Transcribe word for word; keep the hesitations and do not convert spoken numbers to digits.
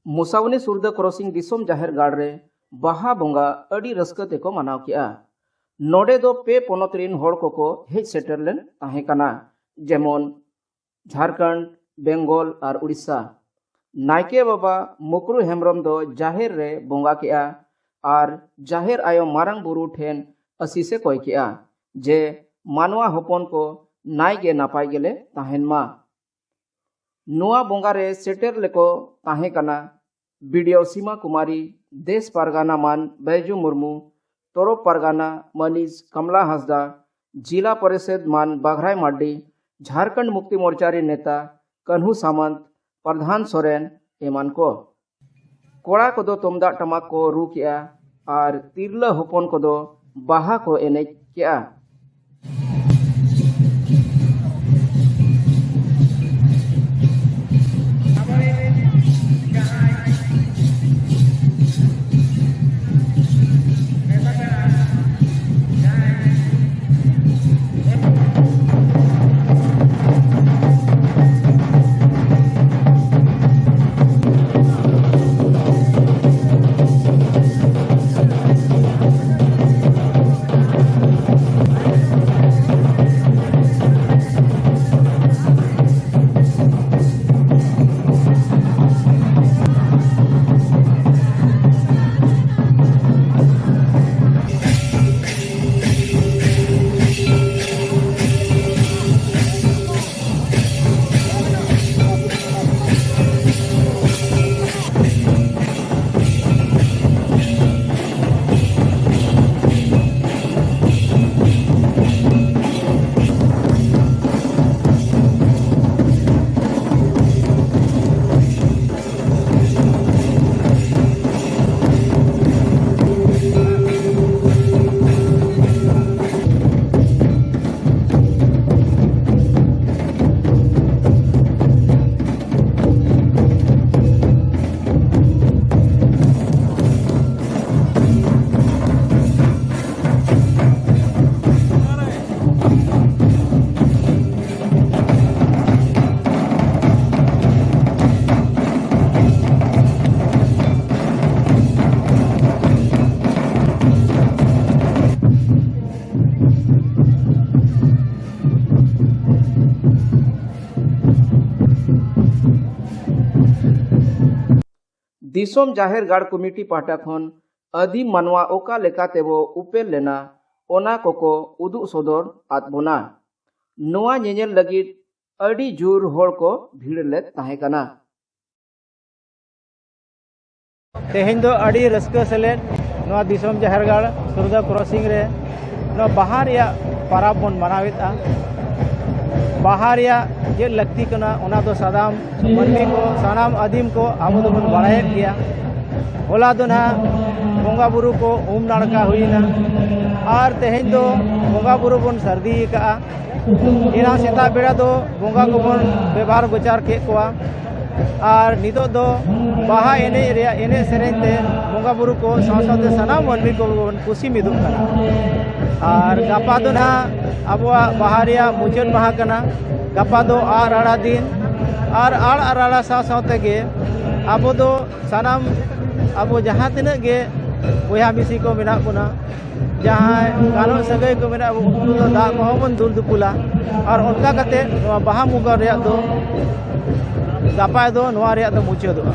ᱢᱩᱥᱟᱣᱱᱤ ᱥᱩᱨᱫᱟᱹ crossing ᱫᱤᱥᱚᱢ ᱡᱟᱦᱮᱨ ᱜᱟᱲ ᱨᱮ ᱵᱟᱦᱟ ᱵᱚᱸᱜᱟ ᱟᱹᱰᱤ ᱨᱟᱹᱥᱠᱟᱹ ᱛᱮᱠᱚ ᱢᱟᱱᱟᱣ ᱠᱮᱜᱼᱟ᱾ ᱱᱚᱰᱮ ᱫᱚ ᱯᱮ ᱯᱚᱱᱚᱛ ᱨᱤᱱ ᱦᱚᱲ ᱠᱚᱠᱚ ᱦᱮᱡ ᱥᱮᱴᱮᱨ ᱞᱮᱱ ᱛᱟᱦᱮᱸ ᱠᱟᱱᱟ, ᱡᱮᱢᱚᱱ ᱡᱷᱟᱲᱠᱷᱚᱸᱰ, ᱵᱮᱝᱜᱚᱞ ᱟᱨ ᱩᱲᱤᱥᱥᱟ᱾ ᱱᱟᱭᱠᱮ ᱵᱟᱵᱟ ᱢᱚᱠᱨᱩ ᱦᱮᱢᱵᱨᱚᱢ ᱫᱚ ᱡᱟᱦᱮᱨ ᱨᱮ ᱵᱚᱸᱜᱟ ᱠᱮᱜᱼᱟ ᱟᱨ ᱡᱟᱦᱮᱨ ᱟᱭᱳ ᱢᱟᱨᱟᱝ ᱵᱩᱨᱩ ᱴᱷᱮᱱ ᱟᱹᱥᱤᱥᱮ ᱠᱚᱭ ᱠᱮᱜᱼᱟ ᱡᱮ ᱢᱟᱱᱣᱟ ᱦᱚᱯᱚᱱ ᱠᱚ ᱱᱟᱭ ᱜᱮ ᱱᱟᱯᱟᱭ ᱜᱮᱞᱮ ᱛᱟᱦᱮᱱ ᱢᱟ᱾ ᱱᱚᱣᱟ ᱵᱚᱸᱜᱟ ᱨᱮ ᱥᱮᱴᱮᱨ ᱞᱮᱠᱚ ᱛᱟᱦᱮᱸ ᱠᱟᱱᱟ ᱵᱤᱰᱤᱳ ᱥᱤᱢᱟ ᱠᱩᱢᱟᱨᱤ, ᱫᱮᱥ ᱯᱟᱨᱜᱟᱱᱟ ᱢᱟᱱ ᱵᱟᱹᱭᱡᱩ ᱢᱩᱨᱢᱩ, ᱛᱚᱨᱚᱯ ᱯᱟᱨᱜᱟᱱᱟ ᱢᱟᱹᱱᱤᱡ ᱠᱟᱢᱞᱟ ᱦᱟᱸᱥᱫᱟ, ᱡᱤᱞᱟ ᱯᱚᱨᱤᱥᱚᱫ ᱢᱟᱱ ᱵᱟᱜᱷᱨᱟᱭ ᱢᱟᱨᱰᱤ, ᱡᱷᱟᱨᱠᱷᱚᱸᱰ ᱢᱩᱠᱛᱤ ᱢᱳᱨᱪᱟ ᱨᱤᱱ ᱱᱮᱛᱟ ᱠᱟᱹᱱᱦᱩ ᱥᱟᱢᱟᱱᱛ, ᱯᱨᱚᱫᱷᱟᱱ ᱥᱚᱨᱮᱱ ᱮᱢᱟᱱ ᱠᱚ᱾ ᱠᱚᱲᱟ ᱠᱚᱫᱚ ᱛᱩᱢᱫᱟᱜ ᱴᱟᱢᱟᱠ ᱠᱚ ᱨᱩ ᱠᱮᱜᱼᱟ ᱟᱨ ᱛᱤᱨᱞᱟᱹ ᱦᱚᱯᱚᱱ ᱠᱚᱫᱚ ᱵᱟᱦᱟ ᱠᱚ ᱮᱱᱮᱡ ᱠᱮᱜᱼᱟ᱾ ᱫᱤᱥᱚᱢ ᱡᱟᱦᱮᱨ ᱜᱟᱲ ᱠᱚᱢᱤᱴᱤ ᱯᱟᱦᱴᱟ ᱠᱷᱚᱱ ᱟᱹᱫᱤᱢ ᱢᱟᱱᱣᱟ ᱚᱠᱟ ᱞᱮᱠᱟ ᱛᱮᱵᱚ ᱩᱯᱮᱞ ᱞᱮᱱᱟ, ᱚᱱᱟ ᱠᱚᱠᱚ ᱩᱫᱩᱜ ᱥᱚᱫᱚᱨ ᱟᱫ ᱵᱚᱱᱟ᱾ ᱱᱚᱣᱟ ᱧᱮᱧᱮᱞ ᱞᱟᱹᱜᱤᱫ ᱟᱹᱰᱤ ᱡᱳᱨ ᱦᱚᱲ ᱠᱚ ᱵᱷᱤᱲ ᱞᱮᱫ ᱛᱟᱦᱮᱸ ᱠᱟᱱᱟ᱾ ᱛᱮᱦᱮᱧ ᱫᱚ ᱟᱹᱰᱤ ᱨᱟᱹᱥᱠᱟᱹ ᱥᱮᱞᱮᱫ ᱱᱚᱣᱟ ᱫᱤᱥᱚᱢ ᱡᱟᱦᱮᱨ ᱜᱟᱲ ᱥᱩᱨᱫᱟ ᱠᱨᱚᱥᱤᱝ ᱨᱮ ᱱᱚᱣᱟ ᱵᱟᱦᱟ ᱨᱮᱭᱟᱜ ᱯᱟᱨᱟᱵᱽ ᱵᱚᱱ ᱢᱟᱱᱟᱣᱮᱫᱼᱟ᱾ ᱵᱟᱦᱟ ᱨᱮᱭᱟᱜ ᱪᱮᱫ ᱞᱟᱹᱠᱛᱤ ᱠᱟᱱᱟ, ᱚᱱᱟ ᱫᱚ ᱥᱟᱫᱟᱢ ᱢᱟᱹᱱᱢᱤ ᱠᱚ, ᱥᱟᱱᱟᱢ ᱟᱹᱫᱤᱢ ᱠᱚ ᱟᱵᱚ ᱫᱚᱵᱚᱱ ᱵᱟᱲᱟᱭᱮᱫ ᱜᱮᱭᱟ᱾ ᱦᱚᱞᱟ ᱫᱚ ᱱᱟᱦᱟᱜ ᱵᱚᱸᱜᱟ ᱵᱩᱨᱩ ᱠᱚ ᱩᱢ ᱱᱟᱲᱠᱟ ᱦᱩᱭᱱᱟ ᱟᱨ ᱛᱮᱦᱮᱧ ᱫᱚ ᱵᱚᱸᱜᱟ ᱵᱩᱨᱩ ᱵᱚᱱ ᱥᱟᱹᱨᱫᱤ ᱟᱠᱟᱫᱼᱟ᱾ ᱮᱱᱟᱝ ᱥᱮᱛᱟᱜ ᱵᱮᱲᱟ ᱫᱚ ᱵᱚᱸᱜᱟ ᱠᱚᱵᱚᱱ ᱵᱮᱵᱷᱟᱨ ᱜᱚᱪᱟᱨ ᱠᱮᱫ ᱠᱚᱣᱟ ᱟᱨ ᱱᱤᱛᱚᱜ ᱫᱚ ᱵᱟᱦᱟ ᱮᱱᱮᱡ ᱨᱮᱭᱟᱜ ᱮᱱᱮᱡ ᱥᱮᱨᱮᱧ ᱛᱮ ᱵᱚᱸᱜᱟ ᱵᱩᱨᱩ ᱠᱚ ᱥᱟᱶ ᱥᱟᱶᱛᱮ ᱥᱟᱱᱟᱢ ᱢᱟᱹᱱᱢᱤ ᱠᱚᱵᱚᱱ ᱠᱩᱥᱤ ᱢᱤᱫᱚᱜ ᱠᱟᱱᱟ᱾ ᱟᱨ ᱜᱟᱯᱟ ᱫᱚ ᱱᱟᱦᱟᱜ ᱟᱵᱚᱣᱟᱜ ᱵᱟᱦᱟ ᱨᱮᱭᱟᱜ ᱢᱩᱪᱟᱹᱫ ᱢᱟᱦᱟ ᱠᱟᱱᱟ᱾ ᱜᱟᱯᱟ ᱫᱚ ᱟᱜ ᱨᱟᱲᱟ ᱫᱤᱱ ᱟᱨ ᱟᱜ ᱨᱟᱲᱟ ᱥᱟᱶ ᱥᱟᱶ ᱛᱮᱜᱮ ᱟᱵᱚ ᱫᱚ ᱥᱟᱱᱟᱢ ᱟᱵᱚ ᱡᱟᱦᱟᱸ ᱛᱤᱱᱟᱹᱜ ᱜᱮ ᱵᱚᱭᱦᱟ ᱢᱤᱥᱤ ᱠᱚ ᱢᱮᱱᱟᱜ ᱵᱚᱱᱟ, ᱡᱟᱦᱟᱸᱭ ᱜᱟᱱᱚᱜ ᱥᱟᱹᱜᱟᱹᱭ ᱠᱚ ᱢᱮᱱᱟᱜ ᱵᱚᱱᱟ, ᱩᱱᱠᱩ ᱫᱚ ᱫᱟᱜ ᱠᱚᱦᱚᱸ ᱵᱚᱱ ᱫᱩᱞ ᱫᱩᱯᱩᱞᱟ᱾ ᱟᱨ ᱚᱱᱠᱟ ᱠᱟᱛᱮ ᱱᱚᱣᱟ ᱵᱟᱦᱟ ᱵᱚᱸᱜᱟ ᱨᱮᱭᱟᱜ ᱫᱚ ᱜᱟᱯᱟ ᱫᱚ ᱱᱚᱣᱟ ᱨᱮᱭᱟᱜ ᱫᱚ ᱢᱩᱪᱟᱹᱫᱚᱜᱼᱟ᱾